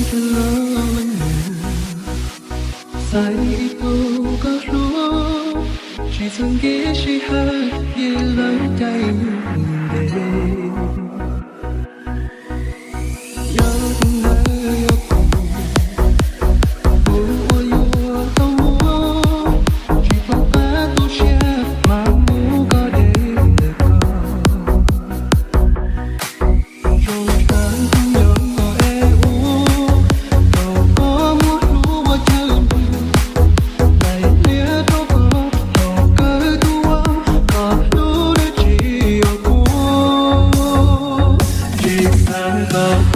Los leej muam, xaiv ib tug koj hlub, tsis txhob nkees sij hawm, ces lawv caij ntev. Yog tus ntawd yog kuv, kuv uas yuav tau muab, tsis tau pab tu siab mas muab koj de ntawm ko. Zoo tshaj kuv nco es ua rau koj muab hlub ua chaw nrug, hlais liab rau koj los kawg tus ua, koj hlub dab tsi yuav kuv, tsis xav kom